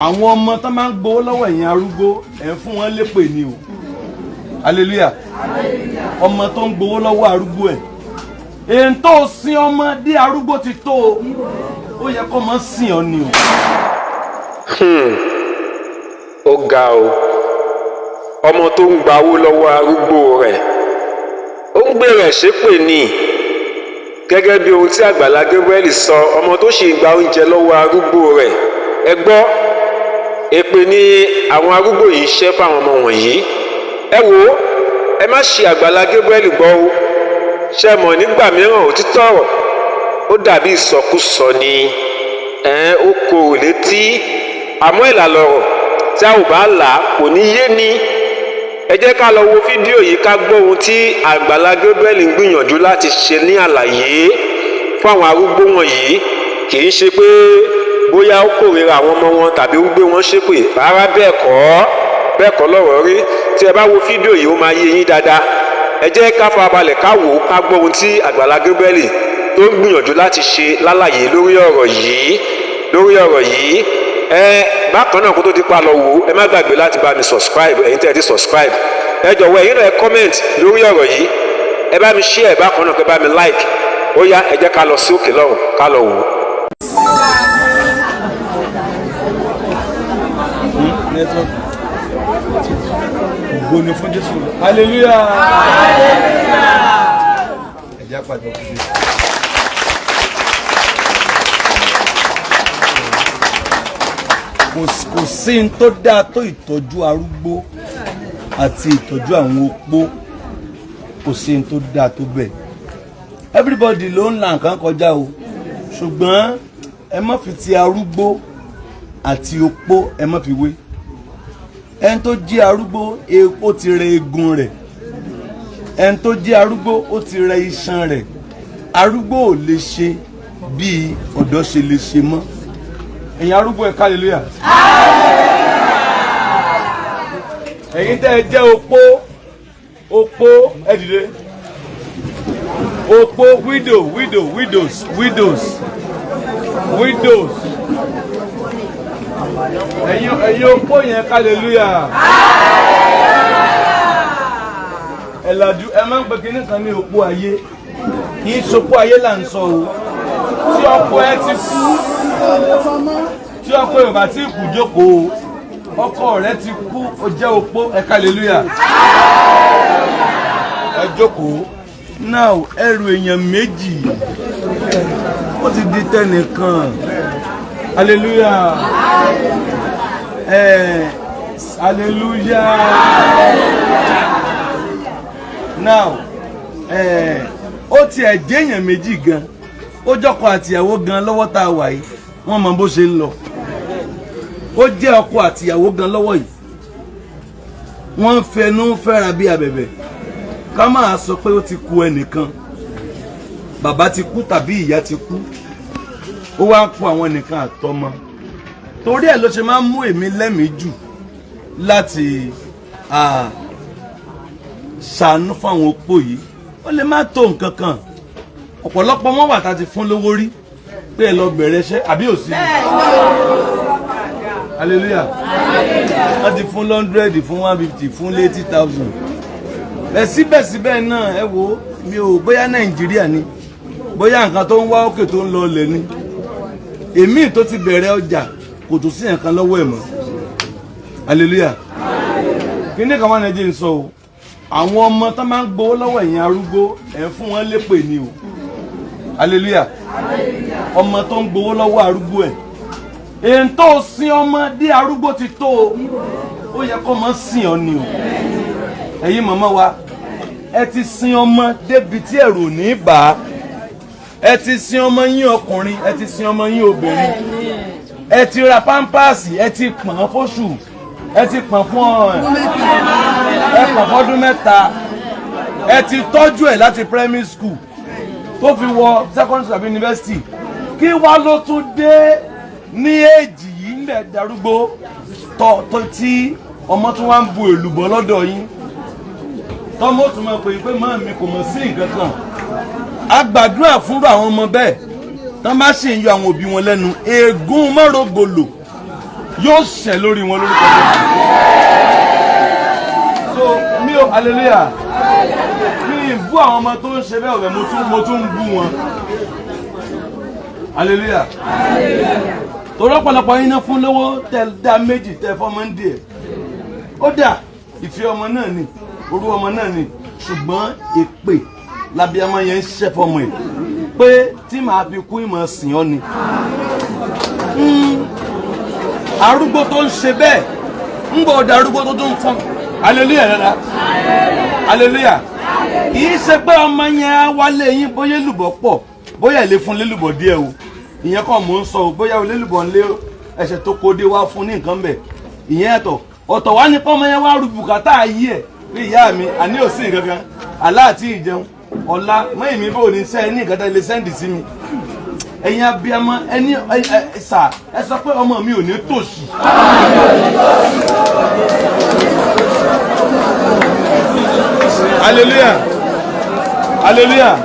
Àwọn ọmọ tó máa ń gbowó lọ́wọ́ ẹ̀yin arúgbó, ẹ̀ ń fún wọn lépè ni o. Hallelujah. Ọmọ tó ń gbowó lọ́wọ́ arúgbó ẹ̀, èyí tó sin ọmọ dé arúgbó ti tó o, ó yẹ kó mọ́ sìn ọ ni o. Ó ga o. Ọmọ tó ń gbawó lọ́wọ́ arúgbó rẹ̀, ó ń gbé rẹ̀ ṣépè ní, gẹ́gẹ́ bí ohun tí Àgbàlá Gabriel sọ. Ọmọ tó sì ń gba oúnjẹ lọ́wọ́ arúgbó rẹ̀, ẹ gbọ́, èpè ni àwọn arúgbó yìí ń ṣẹ́ fáwọn ọmọ wọ̀nyí. Ẹ wò ó, ẹ má ṣe Àgbàlá Gabriel gbọ́ o. Ṣe mọ̀, nígbà mìíràn, òtítọ́ ọ̀rọ̀ ó dàbí ìsọkúsọ ni ẹ̀, ó korò létí, àmọ́ ìlà lọ̀rọ̀ tí a ò bá là á kò ní yé ni. Ẹ jẹ́ ká lọ wo fídíò yìí, ká gbọ́ ohun tí Àgbàlá Gabriel ń gbìyànjú láti ṣe ní àlàyé fún àwọn arúgbó wọ̀nyí. Kì í ṣe pé bóyá ó kórìíra àwọn ọmọ wọn tàbí ó ń gbé wọn ṣépè rárá. Bẹ́ẹ̀ kọ́, bẹ́ẹ̀ kọ́ lọ́rọ̀ rí. Tí ẹ bá wo fídíò yìí, ó máa yé yín dáadáa. Ẹ jẹ́ ká farabalẹ̀, ká wò ó, ká gbọ́ ohun tí Àgbàlá Gabriel tó ń gbìyànjú láti ṣe lálàyé lórí ọ̀rọ̀ yìí. Ẹ bákan náà, kó tó di pa lọ wò ó, ẹ má gbàgbé láti bá mi subscribe. Ẹ̀yin tẹ́ ẹ ti subscribe, ẹ jọ̀wọ́, ẹ̀yin náà, ẹ comment lórí ọ̀rọ̀ yìí, ẹ bá mi share. Bákan náà, kẹ́ bá mi like. Ó yá, ẹ jẹ́ ká lọ sí òkè lọ́hùn, ká lọ wò ó. Network. Ògo ni fún Jésù. Hallelujah. Ẹ jẹ́ àpàjọ fún Jésù. Kò sí n tó dáa tó ìtọ́jú arúgbó àti ìtọ́jú àwọn opó. Kò sí n tó dáa tó bẹ́ẹ̀. Everybody ló ń la nǹkan kọjá o, ṣùgbọ́n ẹ má fi ti arúgbó àti opó, ẹ má fi wé. Ẹni tó jí arúgbó, ó ti rẹ eegun rẹ̀. Ẹni tó jí arúgbó, ó ti rẹ iṣan rẹ̀. Arúgbó ò lè ṣe bí ọ̀dọ́ ṣe lè ṣe mọ́. Ẹ̀yin arúgbó, ẹ hallelujah. Ẹ̀yin tẹ́ ẹ jẹ́ opó, opó, ẹ dìde. Opó, widow, widow, widows, widows, widows. Ẹ̀yin opó yẹn, hallelujah. Ẹ làjú. Ẹ máa ń pe kinní kan ní opó ayé. Kì í ṣopó ayé là ń sọ o. Tí ọkọ ẹ ti kú, tí ọkọ ẹ ò bá tí kú, jókòó. Ọkọ rẹ ti kú, ó jẹ́ opó, ẹ hallelujah, ẹ jókòó. Now, ẹrù èèyàn méjì ó ti di tẹnìkan. Hallelujah. Ẹ hallelujah. Now, ẹ ó tiẹ̀ jẹ́ èèyàn méjì gan, ó jọ́kọ àtìyàwó gan lọ́wọ́ tá a wà yìí, wọ́n mọ bó ṣe ń lọ. Ó jẹ́ ọkọ àtìyàwó gan lọ́wọ́ yìí, wọ́n ń fẹnu fẹ́ra bí abẹ̀bẹ̀. Ká máa sọ pé ó ti kú ẹnìkan, bàbá ti kú tàbí ìyá ti kú, ó wá kó àwọn nìkan àtọmọ. Torí ẹ̀ ló ṣe máa ń mú èmi lẹ́mìí jù láti ṣàánú fáwọn opó yìí. Ó lè má tó nǹkan kan. Ọ̀pọ̀lọpọ̀ wọn wà tá a ti fún lówó rí pé ẹ lọ bẹ̀rẹ̀ iṣẹ́, àbí ò sí? Hallelujah. Wọ́n ti fún 100, fún 150, fún 80,000. Bẹ́ẹ̀ síbẹ̀síbẹ̀ náà, ẹ wo mi ò, bóyá Nàìjíríà ni, bóyá nǹkan tó ń wá òkè tó ń lọ ọlẹ̀ ni. Èmi tó ti bẹ̀rẹ̀ ọjà, kò tó sí nǹkan lọ́wọ́ ẹ̀ mọ́. Hallelujah. Kíní kan wà Nàìjíríà ń sọ o. Àwọn ọmọ tó máa ń gbowó lọ́wọ́ ẹ̀yin arúgbó, ẹ̀ ń fún wọn lépè ni o. Hallelujah. Ọmọ tó ń gbowó lọ́wọ́ arúgbó ẹ̀, èyí tó sin ọmọ dé arúgbó ti tó o, ó yẹ kó mọ́ sìn ọ ni o. Ẹ̀yin màmá wa, ẹ ti sin ọmọ débi tí ẹ̀rù ò ní bà á. Ẹ ti sin ọmọ yín ọkùnrin, ẹ ti sin ọmọ yín obìnrin, ẹ ti ra pampers, ẹ ti pọ̀n fóṣù, ẹ ti pọ̀n fún ọ, ẹ pọ̀n fọ́dún 3. Ẹ ti tọ́jú ẹ̀ láti primary school tó fi wọ secondary school àbí university. Kí wá ló tún dé ní èjì yìí ń bẹ̀ darúgbó tọ́ tí ọmọ tún wá ń bu èlùbọ́ lọ́dọ̀ yín, tọ́mọ tún máa pè é pé máa mi kò mọ̀ sí nǹkan kan? A gbàdúrà fúnra àwọn ọmọ bẹ́ẹ̀ tán bá sì ń yọ àwọn òbí wọn lẹ́nu, ègún mọ́rọ̀gòlò. Yóò ṣẹ lórí wọn lórúkọ Jésù. So mi ò, hallelujah, mi ì bú àwọn ọmọ tó ń ṣe bẹ́ẹ̀ ọ̀bẹ, mo tún ń bú wọn. Hallelujah. Torí ọ̀pọ̀lọpọ̀ yín náà fún lówó, tẹ dá méjì, tẹ fọmọ ń díẹ̀. Ó dà, ìfẹ́ ọmọ náà ni, orú ọmọ náà ni, ṣùgbọ́n èpè lábíàmọ yẹn ń ṣẹ́ fọmọ ẹ̀ pé tí màá fi kú, ìmọ̀ sìn ọ́ ni. Arúgbó tó ń ṣe bẹ́ẹ̀ ń gbọ́ ọ̀dà, arúgbó tó tún fọ́n. Hallelujah dada, hallelujah. Kì í ṣe pé ọmọ yẹn á wálé yín, bóyá èlùbọ́ pọ̀, bóyá ilé fún lélùbọ́ díẹ̀ o, ìyẹn kọ́ mò ń sọ o. Bóyá o lélùbọ́ ńlé, ẹsẹ̀ tó kó dé wá fún ní nǹkan bẹ̀, ìyẹn ẹ̀tọ́ ọ̀tọ̀ wá ní pọ́nmọ yẹn wá rú bùkátà ayé ẹ̀ pé ìyá mi àní ò sí nǹkan kan, àlá àti ìjẹun ọ̀la mọ́ èmi bò ní sẹ́ẹ̀ ní nǹkan tẹ́ lè send sí mi. Ẹ̀yin abiyamọ, ẹni ẹ sà, ẹ sọ pé ọmọ mi ò ní tòṣì. Hallelujah, hallelujah.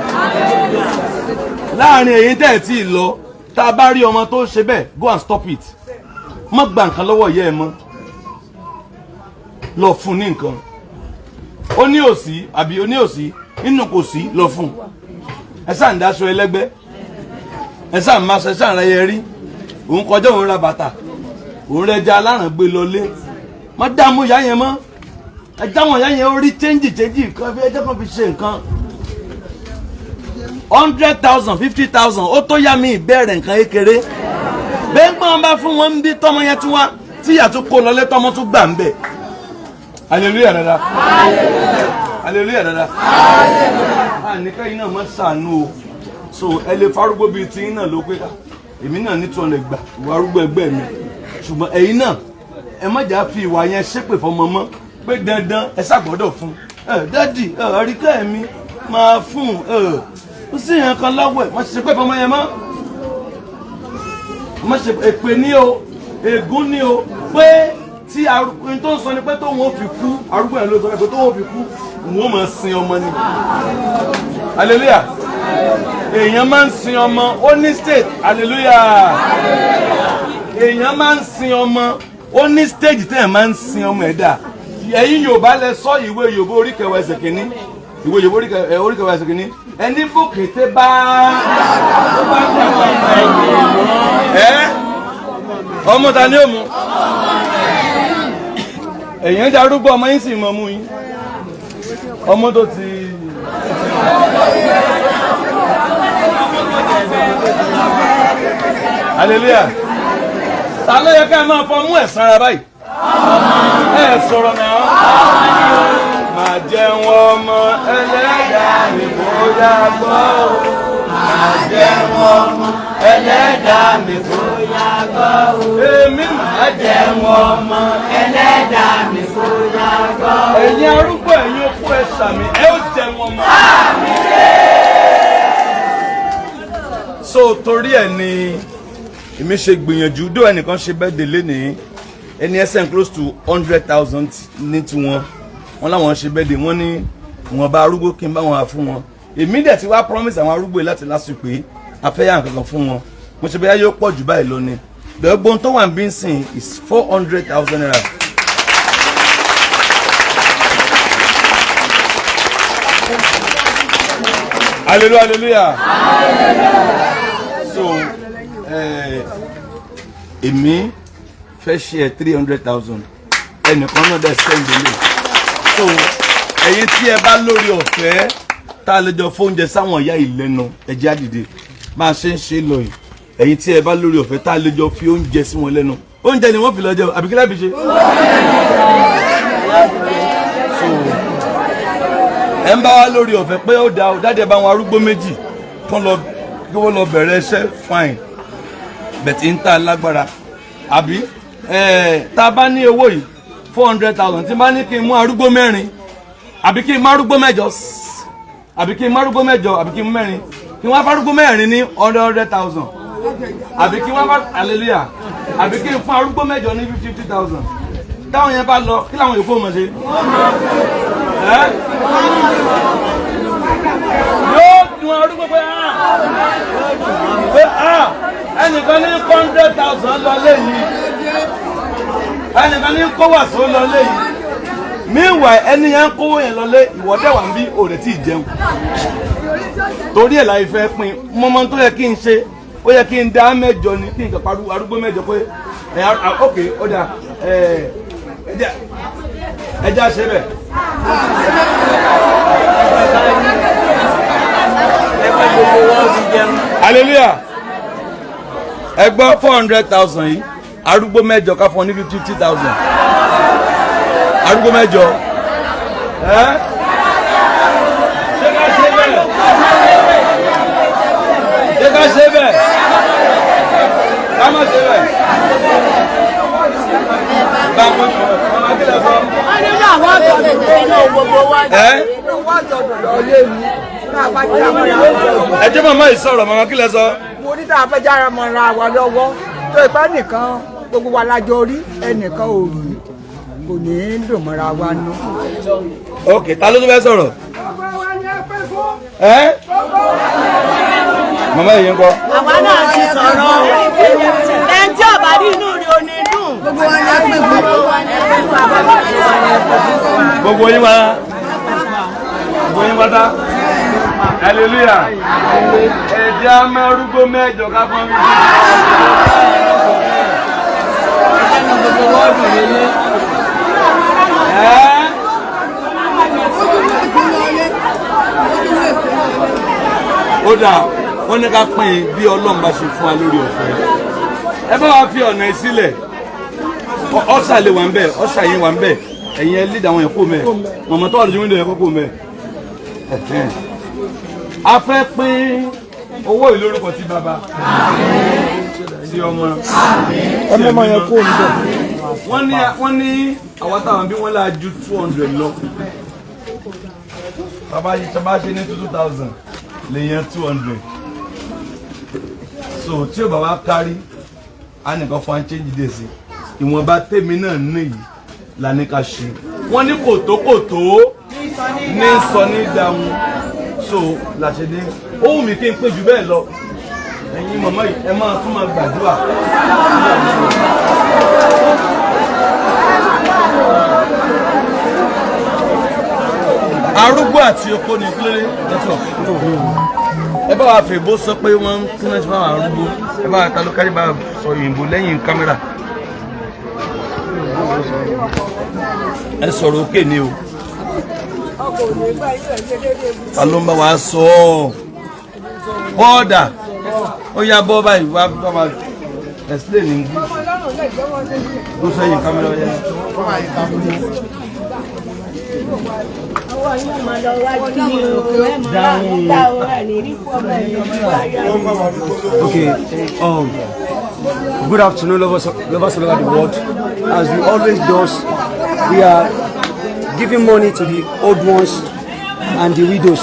Láàrin èyí tẹ́ ẹ̀ tí ì lọ, tá a bá rí ọmọ tó ń ṣe bẹ́ẹ̀, go and stop it. Má gba nǹkan lọ́wọ́ ìyá ẹ mọ́, lọ fún ní nǹkan. Ó ní òsì àbí ó ní òsì nínú, kò sí, lọ fún ẹ. Sáà ń dáṣọ ẹlẹ́gbẹ́, ẹ sáà ń máa ṣe, sáà ń rẹyẹ rí òun kọjá, òun ra bàtà, òun rẹja aláràn gbé lọlé. Má dààmú ìyá yẹn mọ́. Ẹ dáwọn ìyá yẹn, ó rí change, change kan fi ẹjẹ́ kan fi ṣe nǹkan. 100,000, 50,000, ó tó yá mi ìbẹ̀rẹ̀ nǹkan kékeré. Bẹ́ẹ̀ gbọ́n bá fún wọn bí tọ́mọ yẹn tún wá tíyà tún kó lọlé, tọ́mọ tún gbà ń bẹ̀. Hallelujah dada, hallelujah dada. Àníkẹ́ yìí náà mọ́ sànú o. So ẹ lè farúgbó bíi tí náà ló pé èmi náà ní 200 gbà ìwà arúgbó ẹgbẹ́ mi, ṣùgbọ́n ẹ̀yin náà, ẹ má jà fi ìwà yẹn ṣépè fọmọ mọ́ pé dandan ẹ ṣàgbọ́dọ̀ fún ẹ. Daddy ẹ, àríkẹ́ mi máa fún ẹ, ó sì yẹn kan lọ́wọ́ ẹ. Má ṣe pé fọmọ yẹn mọ́, má ṣe èpè ní o, ègún ní o, pé tí arúgbó tó ń sọ ni pé tóun ó fi kú, arúgbó yẹn ló sọ pé tóun ó fi kú, òun ó máa sin ọmọ ni. Hallelujah. Èèyàn máa ń sin ọmọ, ó ní state. Hallelujah. Èèyàn máa ń sin ọmọ, ó ní stage téèyàn máa ń sin ọmọ. Ẹ̀dá ẹ̀yin Yorùbá lẹ sọ, ìwé Yorùbá orí kẹwàá ẹsẹ̀ kìíní, ìwé Yorùbá orí kẹwàá ẹsẹ̀ kìíní, ẹni bòkété bá ó bá dàgbà ẹ, ọmọ ta ni ó mú? Èèyàn darúgbó, ọmọ yín sì mọ mú yín, ọmọ tó ti. Hallelujah. Ta ló yẹ ká máa fọmú ẹ̀ sanra báyìí? Ẹ sọ̀rọ̀ náà. Máa jẹun ọmọ, ẹlẹ́dàá mi bóyá gbọ́ o. Máa jẹun ọmọ, ẹlẹ́dàá mi bóyá gbọ́ o. Èmi máa jẹun ọmọ, Ẹlẹ́dàá mi bóyá gbọ́. Ẹ̀yin arúgbó, ẹ̀yin opó, ẹ sàmì, ẹ ó jẹun ọmọ. So torí ẹ̀ ni èmi ṣe gbìyànjú dó. Ẹnìkan ṣe birthday lénìí, ẹni ẹsẹ̀ close to 100,000 ní tiwọn. Wọn láwọn ṣe birthday, wọn ní wọn bá arúgbó kí n bá wọn fún wọn. Èmi dẹ̀ ti wá promise àwọn arúgbó yìí láti lásìkò pé afẹ́yà nǹkan kan fún wọn. Mo ṣe bẹ́ẹ̀, yóò pọ̀ jù báyìí lọ ni. Gbogbo tó wà ń bí ń sìn is ₦400,000. Hallelujah, hallelujah. So èmi fẹ́ ṣe 300,000, ẹnìkan náà dẹ̀ send mi. So ẹ̀yin tí ẹ bá lórí ọ̀fẹ́ tá a lè jọ fóúnjẹ sáwọn ìyá ìlẹ́nu, ẹ̀jẹ̀ àdìde máa ṣe ń ṣe lọ yìí. Ẹ̀yin tí ẹ bá lórí ọ̀fẹ́ tá a lè jọ fi oúnjẹ sí wọn lẹ́nu, oúnjẹ ni wọ́n fi lọ jẹ, àbí kí láti ṣe. So ẹ ń bá wa lórí ọ̀fẹ́ pé ó dáa ó dáadé bá wọn arúgbó méjì kán lọ, kí wọ́n lọ bẹ̀rẹ̀ iṣẹ́, fine, bẹ̀tì ń ta lágbára àbí tá a bá ní owó yìí, 400,000, tí n bá ní kí n mú arúgbó mẹ́rin, àbí kí n mú arúgbó mẹ́jọ, àbí kí n mú arúgbó mẹ́jọ, àbí kí n mú mẹ́rin, kí wọ́n fárúgbó mẹ́rin ní 100,000, àbí kí wọ́n bá, hallelujah, àbí kí n fún arúgbó mẹ́jọ ní 50,000, táwọn yẹn bá lọ, kí làwọn yòókù mọ̀ ṣe? Ẹ́ yóò dùn arúgbó pé ah, pé ah, ẹnìkan ní 100,000 lọ léyìí. Ẹnìkan ní kó wàsó lọlé yìí. Meanwhile, ẹni yẹn ń kówó yẹn lọlé, ìwọ́dẹ̀ wà ń bí òrè tí ì jẹun. Torí ẹ̀ láì fẹ́ pin mọ́mọ́ tó yẹ kí n ṣe, ó yẹ kí n dá mẹ́jọ ni, kí n kàn parú arúgbó mẹ́jọ pé ẹ̀ ok, ó dà, ẹ̀ ẹ̀ já ṣe bẹ̀. Hallelujah. Ẹ gbọ́, 400,000 yìí, arúgbó mẹ́jọ, ká fún ọ ní 50,000, arúgbó mẹ́jọ. Ẹ ṣé ká ṣe bẹ́ẹ̀? Ṣé ká ṣe bẹ́ẹ̀? Ká má ṣe bẹ́ẹ̀. Báwo ọmọ akílẹ̀ sọ? Wọ́n nínú àwọn àjọ̀dún nínú gbogbo wa. Ẹ ẹ jẹ́ màmá yìí sọ̀rọ̀. Màmá, kílẹ̀ sọ? Mo ní tá a fẹ́ jára mọ́ ra wa lọ́wọ́ tó ipá nìkan, gbogbo wa lájọ rí, ẹnìkan ò rí, kò ní í dùn mọ́ra wa nú. Ok, ta ló tún fẹ́ sọ̀rọ̀? Ẹ màmá yìí ń kọ́. Àwa náà ti sọ̀rọ̀. Ẹni tí ọ̀bá rí, inú rí ò ní dùn. Gbogbo wa ni a pè fún. Gbogbo yín wá, gbogbo yín pátá, hallelujah. Ẹ̀jẹ̀ amárúgbó mẹ́jọ ká fọ́n mi. Gbogbo wọ́ọ̀dù nílé. Ẹ́ ó dà, wọ́n ní ká pín in bí Ọlọ́run bá ṣe fún wa lórí ọ̀fẹ́. Ẹ bá wa fi ọ̀nà yìí sílẹ̀. Ọ̀ṣà lè wà ń bẹ̀, ọ̀ṣà yín wà ń bẹ̀. Ẹ̀yin ẹ lead àwọn yẹn kó mẹ́. Mọ̀mọ́ tó wà lójú window yẹn kó kó mẹ́. Ẹ̀hẹ́n. A fẹ́ pín owó yìí lórúkọ tí bàbá, tí ọmọ, Ẹ mọ́mọ́ yẹn kó ń bẹ̀. Wọ́n ní àwọn táwọn bí wọ́n là ju 200 lọ. Bàbá yìí tó bá ṣe ní 2,000 lè yẹn 200, so tí o bá wá kárí, á nìkan fún wa change dé sí ìwọ̀nba. Tèmi náà níyì la ní ká ṣe. Wọ́n ní kòtó kòtó ní sọ ní dáhùn, so la ṣe dé. Ó wù mí kí n pé jù bẹ́ẹ̀ lọ. Ẹ̀yin màmá yìí, ẹ máa tún máa gbàdúrà. Arúgbó àti opó ní kílódé network. Ẹ bá wa fèbó sọ pé wọ́n ń kí wọ́n ti fáwọn arúgbó. Ẹ bá wa ta ló kárí bá sọ òyìnbó lẹ́yìn kámẹ́rà. Ẹ sọ̀rọ̀ òkè ni o. Ta ló ń bá wa sọ ọ́? Bọ́ọ̀dà ó yá, bọ́ báyìí, wá bá wa explain English ló sẹ́yìn kámẹ́rà yẹn. Ọwọ́ yín máa lọ wájú ní o, ẹ máa gbà o, ẹ ní rí kú ọmọ ẹ̀ ní rí wáyà. Okay. Good afternoon, lovers all over the world. As we always does, we are giving money to the old ones and the widows.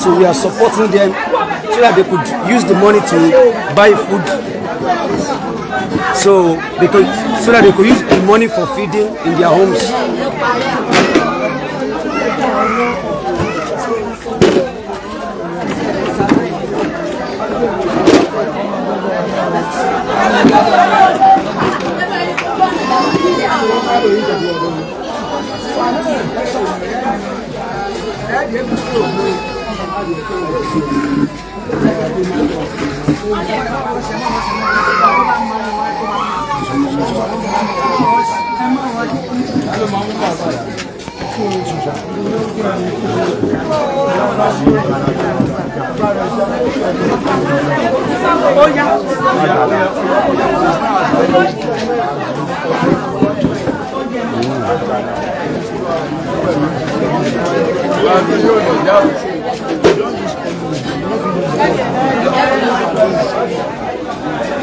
So we are supporting them so that they could use the money to buy food. So that they could use the money for feeding in their homes.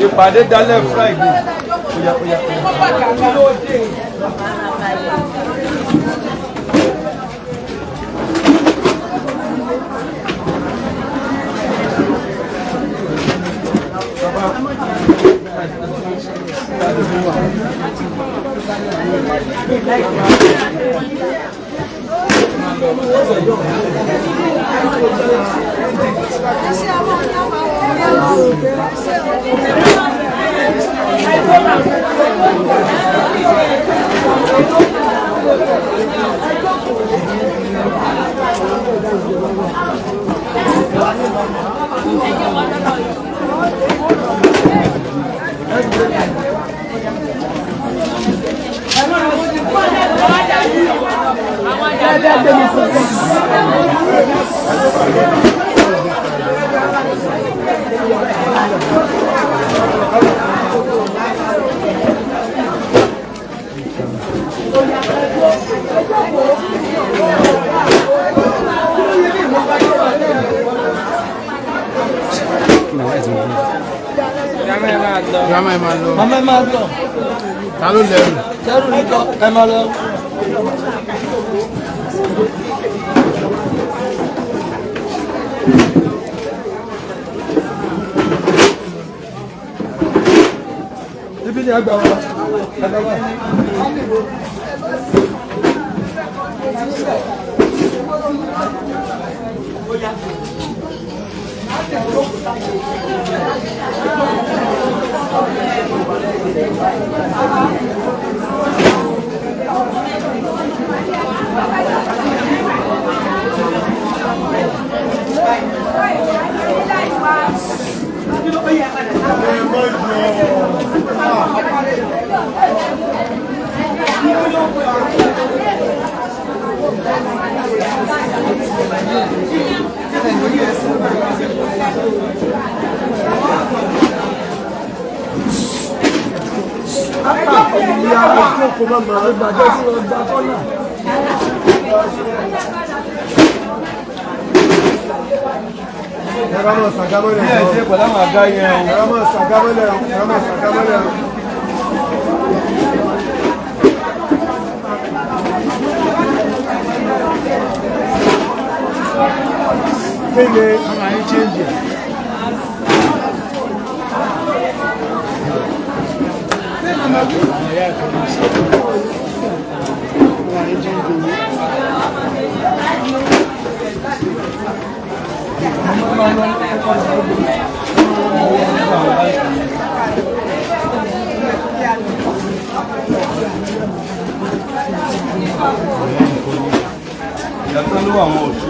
Ìpàdé dalẹ̀ Friday. Oya, oya, oya. Grandma ẹ máa lọ. Màmá, ẹ máa lọ. Ta ló lẹ́rù? Sẹ́rù nìkan, ẹ máa lọ. Ibi ni àgbà wa, àgbà wa. Ìgbàjọ́ tí wọ́n gba kọ́nà. Ẹ̀rọ máa ṣàgámọ́lẹ̀. Bí ẹ ṣe pẹ̀lú àwọn àga yẹn o. Ẹ̀rọ máa ṣàgámọ́lẹ̀. Ẹ̀rọ máa ṣàgámọ́lẹ̀. Kí ni ọmọ yín change ẹ̀? Ìyàtọ̀ ló wà àwọn òṣù.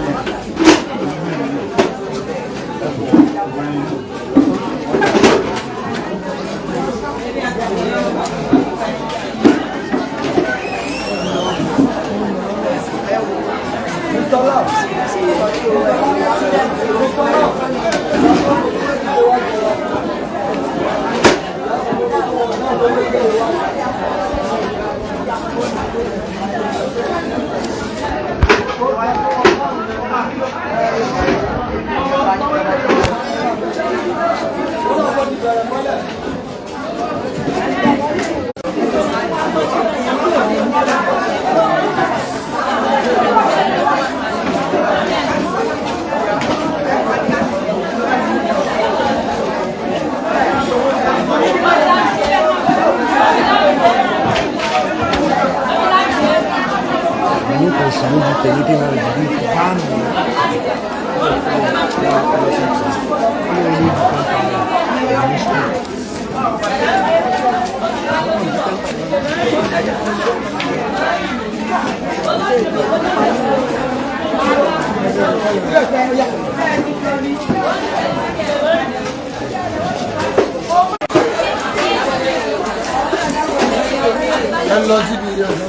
Ẹ lọ síbi ìyàtọ̀.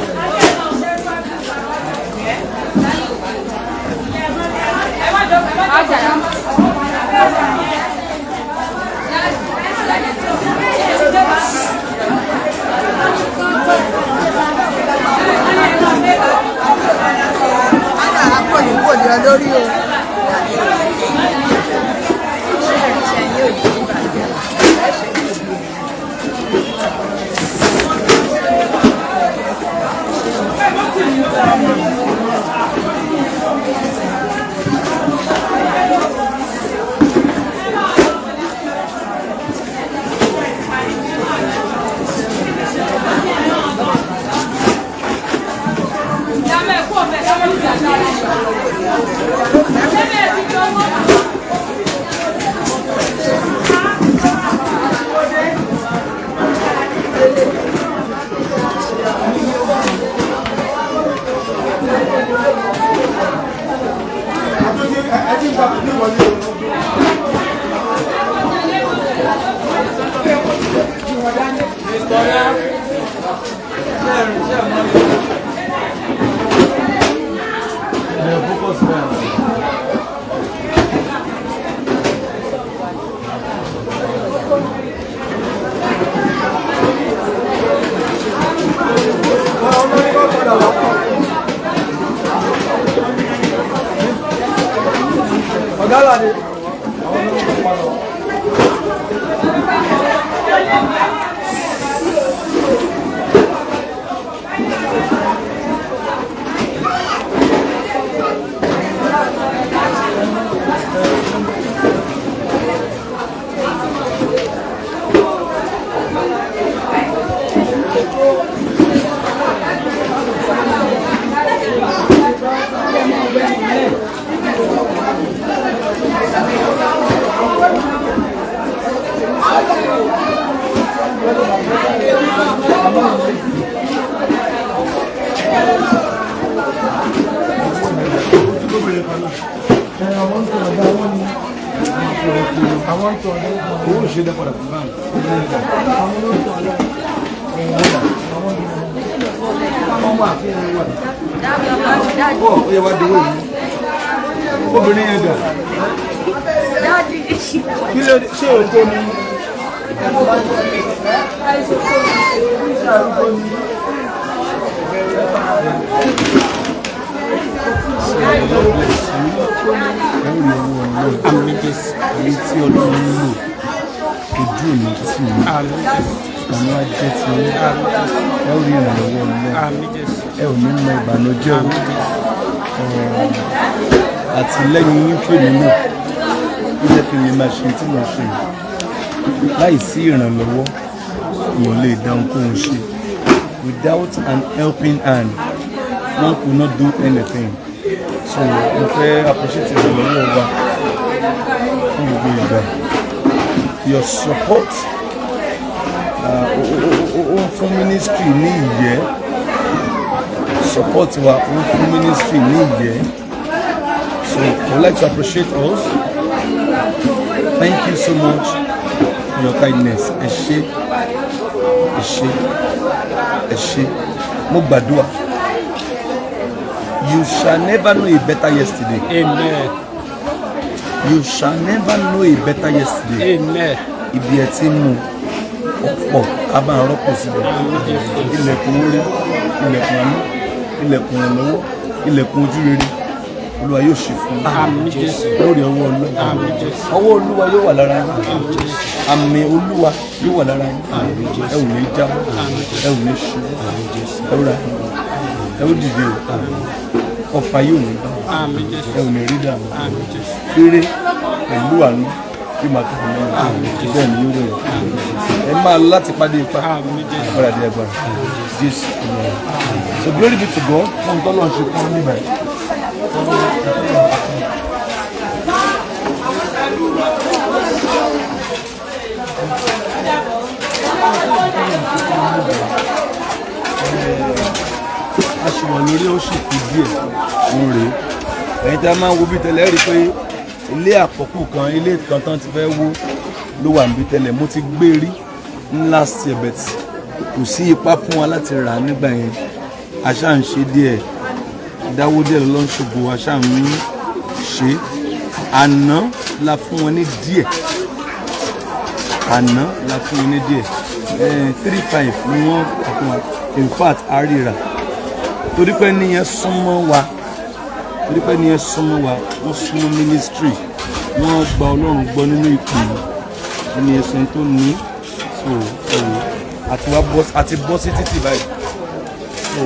Lórí o. Mr. Ọlá. Pàdé. Àwọn olóńgbò pa lọ. Owó ṣe dá padà fún báyìí. Wọ́n ó yẹ wá dowó yìí. Obìnrin yẹn dà. Kí ló dé? Ṣé òkú ni? Ẹ ó rí owó Ọlọ́run èyí tí Ọlọ́run ń lò, ojú òní tì í, ọ̀nà ajé ti ń, ẹ ó rí ìrànlọ́wọ́ Ọlọ́run, ẹ ò ní mọ ìbànújẹ́ o. Àtìlẹ́yìn yín fèmí náà ó jẹ́ kí n lè máa ṣe tí mo ṣe yìí. Láì sí ìrànlọ́wọ́, èèyàn lè dá ohunkóhun ṣe. Without an helping hand, one could not do anything. So mo fẹ́ appreciate ìrànlọ́wọ́ wa fún gbogbo ìgbà. Your support ó ń fún ministry ní ìyẹ́. Support wa ó ń fún ministry ní ìyẹ́. So I would like to appreciate us. Thank you so much for your kindness. Ẹ ṣé, ẹ ṣé, ẹ ṣé. Mo gbàdúrà, you shall never know a better yesterday. Amen. You shall never know a better yesterday. Amen. Ibi ẹ ti ń mú ọ̀pọ̀ a máa rọ́pò síbẹ̀. Ilẹ̀kùn orí, ilẹ̀kùn àánú, ilẹ̀kùn ìrànlọ́wọ́, ilẹ̀kùn ojú rere, Olúwa yóò ṣe fún yín. Àmín Jésù. Lórí ọwọ́ Ọlọ́run, ọwọ́ Olúwa yóò wà lára yín, àmì Olúwa yóò wà lára yín. Ẹ ò ní jábọ́, ẹ ò ní ṣubú, ẹ ò rà, ẹ ò dìde o. Ọfà yóò ní bá, Àmín Jésù. ẹ ò ní rí dààmú. Àmín Jésù. Eré pẹ̀lú àánú yóò máa tẹ̀lé lẹ́yìn, bẹ́ẹ̀ ni yóò rẹ̀. Ẹ máa láti pàdé ipa Àmín Jésù. agbára dé agbára. Jésù Olúwa. So glory be to God fún tọ́lọ́ ṣe fún níbà yìí. A ṣì wà lórí, ó sì kú díẹ̀. Òun rèé. Ẹ̀yin tí a máa ń wo bí tẹ́lẹ̀ rí i pé ilé àkọ́kù kan, ilé kan tán ti fẹ́ wó ló wà níbi tẹ́lẹ̀. Mo ti gbé rí ńlá sí ẹ̀bẹ̀ tí kò sí ipá fún wa láti rà á nígbà yẹn. A ṣáà ń ṣe díẹ̀, dáwó díẹ̀ ló ń ṣògo, a ṣáà ń ṣe. Àná la fún wọn ní díẹ̀, àná la fún wọn ní díẹ̀. 3.5 ni wọ́n fún wa. In fact, a ríra torí pé níyẹn súnmọ́ wa, torí pé níyẹn súnmọ́ wa, wọ́n súnmọ́ ministry, wọ́n gba Ọlọ́run gbọ́ nínú ìpè yìí. Ẹni ẹsẹ̀ tó ní. So ẹ̀wò àti wá bọ́, àti bọ́ sí títì báyìí. So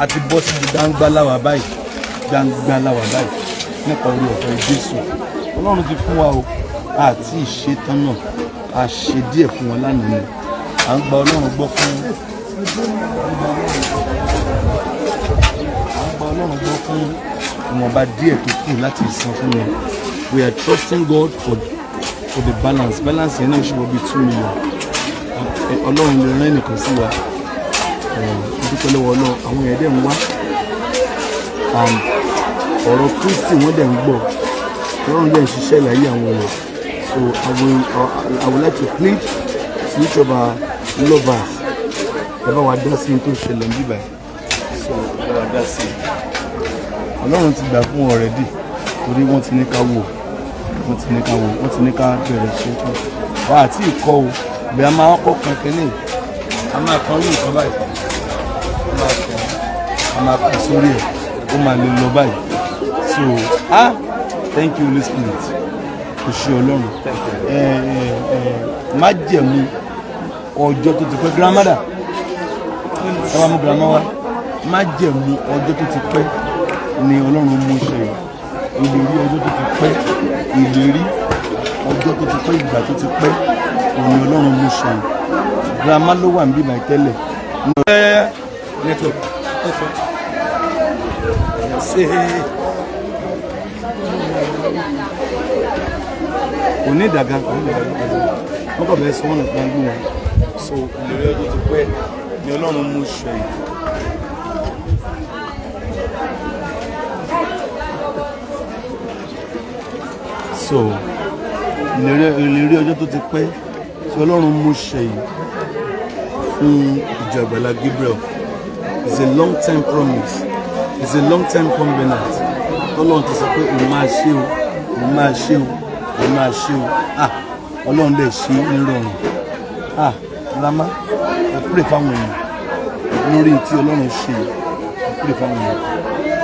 àti bọ́ sí gbangba láwà báyìí, gbangba láwà báyìí nípa orí ọ̀fẹ́ Jésù. Ọlọ́run ti fún wa o. Àti ìṣetán náà, a ṣe díẹ̀ fún wọn lánàá ni. À ń gba Ọlọ́run gbọ́ fún, à ń gba Ọlọ́run gbọ́ fún ìwọ̀nba díẹ̀ tó kù láti san fún wọn. We are trusting God for the balance. Balance yẹn náà ṣe wọ bíi 2 million. Ọlọ́run lè rán ẹnìkan sí wa. Dúpẹ́ lọ́wọ́ Ọlọ́run, àwọn èèyàn dẹ̀ ń wá and ọ̀rọ̀ Kristi wọ́n dẹ̀ ń gbọ́. Ọlọ́run dẹ̀ ń ṣiṣẹ́ láyé àwọn èèyàn. So I would like to plead to each of our lovers, ẹ bá wa dá sí ní tó ṣẹlẹ̀ ń bíbáyìí. So ẹ bá wa dá sí i. Ọlọ́run ti gbà fún wọn already torí wọ́n ti ní ká wò, wọ́n ti ní ká wò, wọ́n ti ní ká bẹ̀rẹ̀ ṣe tán wà á tí ì kọ́ o. Bí a máa kọ́ kan kínní, a máa kan ní nǹkan báyìí, a máa kọ́, a máa kọ́ sórí ẹ̀, ó máa lè lọ báyìí. So ah, thank you, Holy Spirit. Kò ṣe Ọlọ́run ẹ ẹ ẹ májẹ̀mú ọjọ́ tó ti pẹ́. Grandmother, ẹ wá mú grandma wá. Májẹ̀mú ọjọ́ tó ti pẹ́ ni Ọlọ́run mú ṣe. Ìlérí ọjọ́ tó ti pẹ́, ìlérí ọjọ́ tó ti pẹ́, ìgbà tó ti pẹ́, òun ni Ọlọ́run mú ṣe. Grandma ló wà níbí báyìí tẹ́lẹ̀. Network ṣe kò ní ìdàgà, kò ní ìdàgà, wọ́n kọ̀ bẹ́ẹ̀ sọ wọ́n nìkan gbé wọn. So ìlérí ọjọ́ tó ti pẹ́ ni Ọlọ́run mú ṣe yìí. So ìlérí ọjọ́ tó ti pẹ́ tí Ọlọ́run mú ṣe yìí fún ìjọ Àgbàlá Gabriel is a long time promise, it's a long time covenant. Ọlọ́run ti sọ pé òun máa ṣe o, òun máa ṣe o, òun máa ṣe o. Ah, Ọlọ́run lè ṣe é nírọ̀rùn. Ah, grandma, ẹ pray fáwọn èèyàn lórí tí Ọlọ́run ṣe. Ẹ pray fáwọn èèyàn.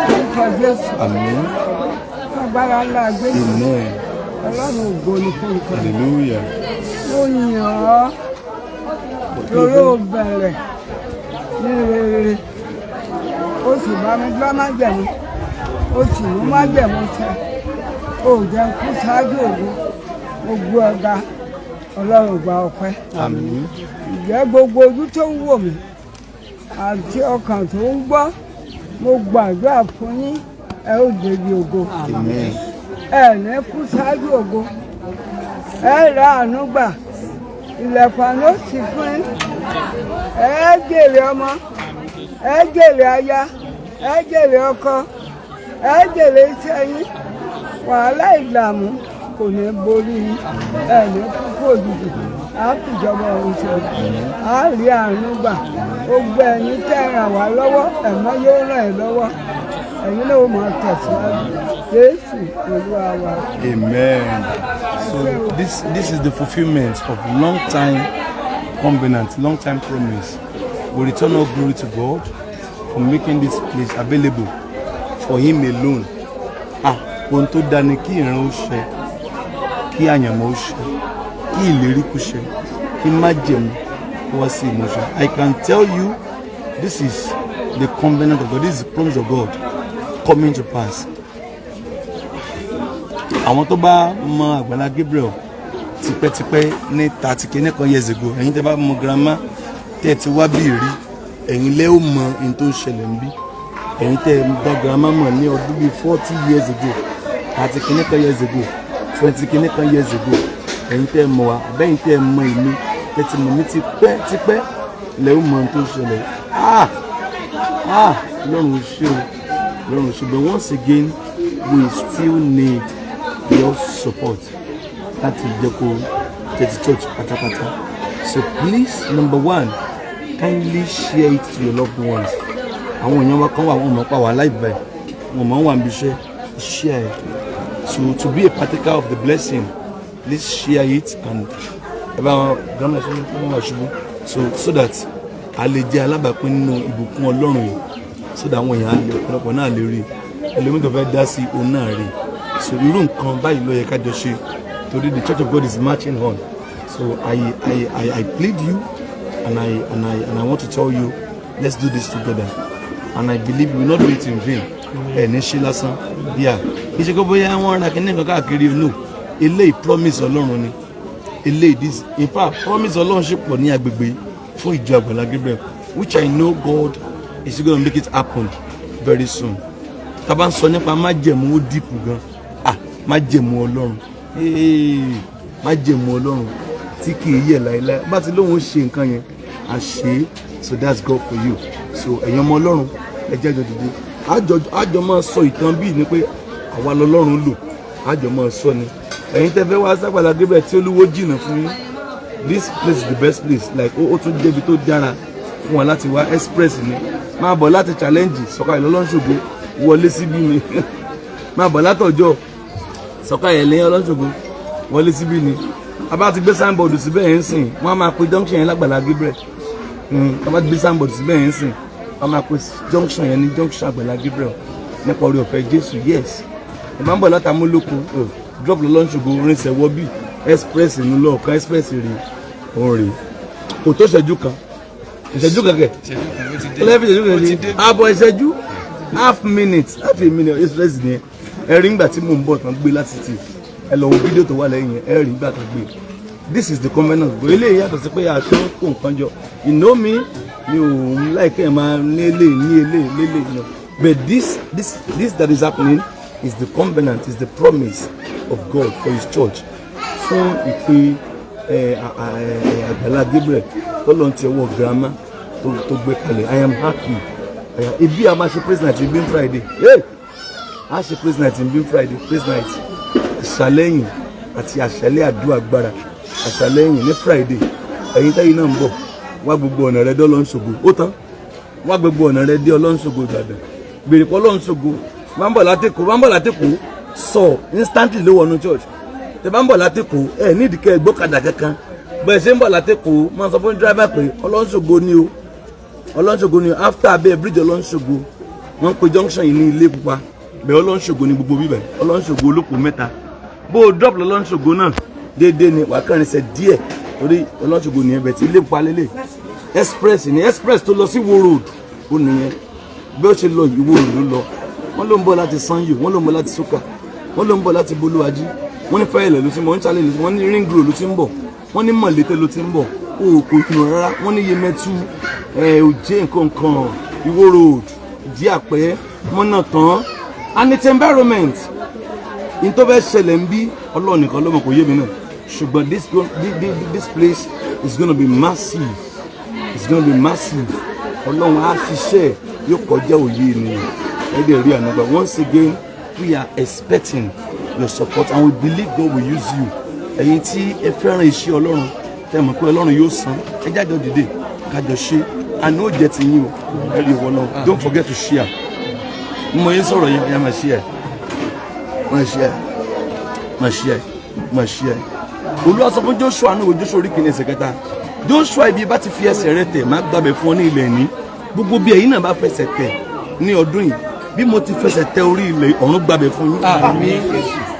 Orúkọ Jésù. Àmín. Agbára ńlá gbé. Amen. Ọlọ́run, ògo ni fún nǹkan. Hallelujah. Ó yàn ọ́ lórí, ó bẹ̀rẹ̀ ní rere, ó sì bá mi dá májẹ̀mú, ó sì mú májẹ̀mú ṣẹ. Ó jẹ́ kú ṣáájú ògo. Gbogbo ọ̀gá, Ọlọ́run, gba ọpẹ́. Àmín. Ìjẹ́ gbogbo ojú tó ń wò mí àti ọkàn tó ń gbọ́, mo gbàdúrà fún yín, ẹ ó débi ògo. Amen. Ẹ ní kú ṣáájú ògo, ẹ rà àánú gbà, ilẹ̀kùn àná ó sì fún yín, ẹ jèrè ọmọ, ẹ jèrè aya, ẹ jèrè ọkọ, ẹ jèrè iṣẹ́ yín. Wàhálà, ìdààmú kò ní borí yín. Ẹ ní kúkú òjijì. Á fìjọba ọ̀run ṣe, á rí àánú gbà. Gbogbo ẹ̀yin tẹ́ ràn wá lọ́wọ́, ẹ̀mọ́ yóò ràn ẹ́ lọ́wọ́, ẹ̀yin náà ó máa tẹ̀síwájú. Jésù Olúwa wa. Amen. So this is the fulfillment of long time covenant, long time promise. We return all glory to God for making this place available for Him alone. Ah, ohun tó dáa ni kí ìran ó ṣẹ, kí àyànmọ́ ó ṣẹ, kí ìlérí kó ṣẹ, kí májẹ̀mú kó wá sí ìmúṣẹ. I can tell you this is the covenant of God, this is the promise of God coming to pass. Àwọn tó bá mọ Àgbàlá Gabriel tipẹ́tipẹ́ ní 30 kìíní kan years ago, ẹ̀yin tẹ́ bá mọ grandma, tẹ́ ẹ ti wá bí rí, ẹ̀yin lẹ́ ó mọ ohun tó ń ṣẹlẹ̀ ń bí. Ẹ̀yin tẹ́ ẹ dá grandma mọ̀ ní ọdún bíi 40 years ago, 30 kìíní kan years ago, 20 kìíní kan years ago, ẹ̀yin tẹ́ ẹ mọ̀ wá, àbẹ́yìn tẹ́ ẹ mọ èmi, tẹ́ ti mọ̀ mí tipẹ́ tipẹ́, lẹ́ ó mọ ohun tó ń ṣẹlẹ̀. Ah ah, Ọlọ́run ṣé o, Ọlọ́run ṣé. But once again, we still need your support láti jẹ́ kó tẹ́tí church pátápátá. So please, number one, kindly share it to your loved ones. Àwọn èèyàn wa kan wà, wọn mọ̀ pa wà live báyìí, wọn mọ̀ wà níbi iṣẹ́. Share it to be a partaker of the blessing. Please share it and ẹ bá wọn grandma ṣe wọn wà ṣubú, so that a lè jẹ́ alábàápín nínú ìbùkún Ọlọ́run yìí, so that àwọn èèyàn á lè, ọ̀pọ̀lọpọ̀ náà lè rí, ẹlòmíì tó fẹ́ dá sí òun náà rí. So irú nǹkan báyìí ló yẹ ká jọ ṣe, torí the church of God is marching on. So I plead you and I want to tell you, let's do this together, and I believe we will not do it in vain. Ẹ ní ṣe lásán. Yà kì í ṣe kó bóyá wọ́n ra kíní kan káàkiri. No, eléyìí, promise Ọlọ́run ni eléyìí. This, in fact, promise Ọlọ́run ṣe pọ̀ ní agbègbè fún ìjọ Àgbàlá Gabriel, which I know God is gonna make it happen very soon. Tá a bá ń sọ nípa májẹ̀mú, ó deep gan. Ah, májẹ̀mú Ọlọ́run. Hey, májẹ̀mú Ọlọ́run tí kì í yẹ̀ láéláé, bá ti lóun ó ṣe nǹkan yẹn, à ṣe é. So that's God for you. So ẹ̀yin ọmọ Ọlọ́run, ẹ jẹ́ àjọ dìde, àjọ máa sọ ìtàn bíi ni pé àwa lọ́lọ́run lò, àjọ máa sọ ni. Ẹ̀yin tẹ́ fẹ́ wá ságbàlá Gabriel tí olúwo jìnnà fún yín, this place is the best place. Like ó tún jẹ́bi tó dára fún wa láti wá. Express ni. Máa bọ̀ láti Challenge, sọ̀kalẹ̀ lọ́lọ́ṣogbo, wọlé síbí ni. Máa bọ̀ látọ̀jọ́, sọ̀kalẹ̀ lẹ́yìn Ọlọ́ṣogbo, wọlé síbí ni. A bá ti gbé signboard síbẹ̀ yẹn sìn, wọ́n á máa pe junction yẹn lágbàlá Gabriel. A bá ti gbé signboard síbẹ̀ yẹn sìn, wọ́n á máa pe junction yẹn ní junction Àgbàlá Gabriel nípa orí ọ̀fẹ́ Jésù. Yes, ẹ máa ń bọ̀ látàmúlòkù. Drop lọ́lọ́nṣogo rinṣẹ́ wọ bí express ní lọ́ọ̀kan, express rè òun rè. Kò tó ìṣẹ́jú kan, ìṣẹ́jú kan kẹ̀ lẹ́ẹ̀fì, ìṣẹ́jú kan ṣe àbọ̀ ìṣẹ́jú, half minute, half a minute, express ni. Ẹ rí nígbà tí mò ń bọ̀ tán gbé láti tì. Ẹ lọ wo fídíò tó wà lẹ́yìn yẹn, ẹ rí nígbà tó gbé. This is the covenant. Gbọ́ eléyìí yàtọ̀ sí pé aṣọ ń kó nǹkan jọ. You know me, mi ò like ẹ̀ máa ní eléyìí ní eléyìí léléyìí no, but this that is happening is the covenant, is the promise of God for his church, fún ìpè ẹ Àgbàlá Gabriel tọ́lọ́ ti ọwọ́ girama tó gbé kalẹ̀. I am happy. Ibi a máa ṣe praise night ibi Friday. Hey! A ṣe praise night ibi Friday, praise night àṣàlẹ́yìn àti àṣàlẹ́ àdúrà agbára àṣàlẹ́yìn ní Friday. Ẹ̀yin tẹ́yìn náà ń bọ̀ wá, gbogbo ọ̀nà rẹ dé Ọlọ́nṣogbo, ó tán. Wá gbogbo ọ̀nà rẹ dé Ọlọ́nṣogbo Ìbàdàn, gbèrè pọ̀ Ọlọ́nṣogbo. Bá ń bọ̀ látẹ̀kọ́, bá ń bọ̀ látẹ̀kọ́, sọ instantly ló wọnú church. Tẹ bá ń bọ̀ látẹ̀kọ́, ẹ nídìí kẹ́ ẹ gbọ́kadà kankan. Bẹ́ẹ̀ ṣe ń bọ̀ látẹ̀kọ́, máa sọ fún driver pé Ọlọ́nṣogbo ni o, Ọlọ́nṣogbo ni o. After abẹ́ bridge Ọlọ́nṣogbo, wọ́n pe junction yìí ní Ilé Pupa. Bẹ́ẹ̀ Ọlọ́nṣogbo ni gbogbo bíbẹ̀, Ọlọ́nṣogbo olóko mẹ́ta. Bó o drop lọ́lọ́nṣogbo náà déédéé ni, wàá kẹrin ṣe díẹ̀ torí Ọlọ́nṣogbo nìyẹn. Bẹ̀ tí Ilé Pupa lélẹ̀, express ni, express tó lọ sí Ìwó Road ó nìyẹn. Bí ó ṣe lọ Ìwó Road ló lọ. Wọ́n ló ń bọ̀ láti Sanyo, wọ́n ló ń bọ̀ láti Soka, wọ́n ló ń bọ̀ láti Bolúwájí, wọ́n ní Fẹ́yẹ̀lẹ̀ ló ti ń bọ̀, wọ́n ní Challenge ló ti ń bọ̀, wọ́n ní Ring Road ló ti ń bọ̀, wọ́n ní Mọ̀lété ló ti ń bọ̀. O kò tún rárá. Wọ́n ní Yemẹtu ẹ̀, Òjé, nǹkan kan, Ìwó Road, Ìdí Àpẹ́, Mọ́nà Tán and its environment. In tó fẹ́ ṣẹlẹ̀ ń bí, Ọlọ́run nìkan ló mọ̀, kò yé mi náà, ṣùgbọ́n this place is gonna be massive, it's gonna be massive. Ọlọ́run á ṣiṣẹ́, yóò kọjá òye ènìyàn. Ẹ dẹ̀ rí àná gbà. Once again, we are expecting your support and we believe God will use you. Ẹ̀yin tí ẹ fẹ́ràn iṣẹ́ Ọlọ́run, tẹ́ mọ̀ pé Ọlọ́run yóò san, ẹ jájọ dìde kájọ ṣe. Àná ò jẹ́ ti yín o. Ẹ rí ìwọ náà. Don't forget to share. Mo yín sọ̀rọ̀ yẹn, ẹ máa share, máa share, máa share, máa share. Olúwa sọ fún Joshua ní ìwé Joshua orí kìíní ẹsẹ̀ kẹta, "Joshua, ibi bá ti fi ẹsẹ̀ rẹ tẹ̀, má gbàbẹ̀ fún ọ ní ilẹ̀ ní." Gbogbo bí ẹ̀yin náà bá fẹsẹ̀ tẹ̀ ní ọdún yìí, bí mo ti fẹsẹ̀ tẹ orí ilẹ̀, ọ̀run gbàbẹ̀ fún yín.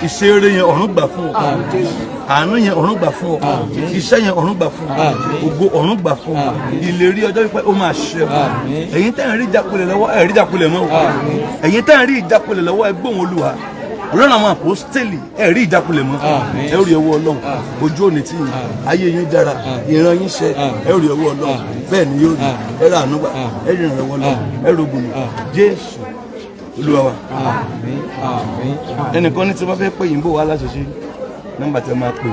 Ìṣeré yẹn, ọ̀run gbà fún ọ. Àánú yẹn, ọ̀run gbà fún ọ. Iṣẹ́ yẹn, ọ̀run gbà fún ọ. Ògo, ọ̀run gbà fún ọ. Ìlérí ọjọ́ pípẹ́, ó máa ṣẹ. Ẹ̀yin tẹ́ ń rí ìjákulẹ̀ lọ́wọ́, ẹ̀ rí ìjákulẹ̀ mọ́ o. Ẹ̀yin tẹ́ ń rí ìjákulẹ̀ lọ́wọ́, ẹ gbóhùn Olúwa. Ọlọ́run àwọn àpòstélì, ẹ rí ìjákulẹ̀ mọ́. Ẹ rí ọwọ́ Ọlọ́run. Ojú òní tí yín, ayé yín dára, ìran yín ṣẹ. Ẹ rí ọwọ́ Ọlọ́run, bẹ́ẹ̀ ni yóò rí. Ẹ rà àánú gbà, ẹ rí ìrànlọ́wọ́ Ọlọ́run, ẹ rògbòlò. Jésù Olúwa wa. Ẹnìkan ní tí wọ́n fẹ́ pè yín, bò wá láṣọṣe nọ́mbà tí wọ́n máa pè: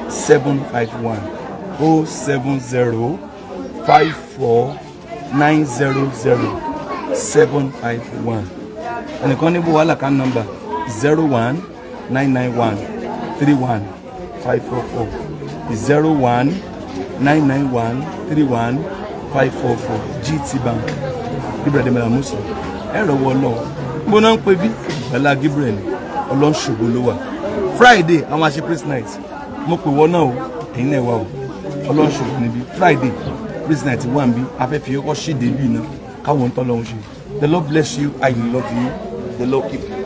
07054900751, 07054900751. Ẹnìkan ní bò wá làkà nọ́mbà: 0199131544, 0199131544, GT Bank, Gabriel Adébọlá Musa. Ẹ rọwọ́ Ọlọ́run. Níbo náà ń pè bí Àgbàlá Gabriel ni, Ọlọ́nṣogbo ló wà. Friday, àwọn àṣẹ praise night, mo pè wọ́n náà o. Ẹ̀yin náà wà o. Ọlọ́nṣogbo níbi Friday praise night wà níbí. Afẹ́fẹ́ kọ́kọ́ ṣíde bí iná káwọn ń tọ́ lọ́hún ṣe. The Lord bless you. I love you. The Lord keep you.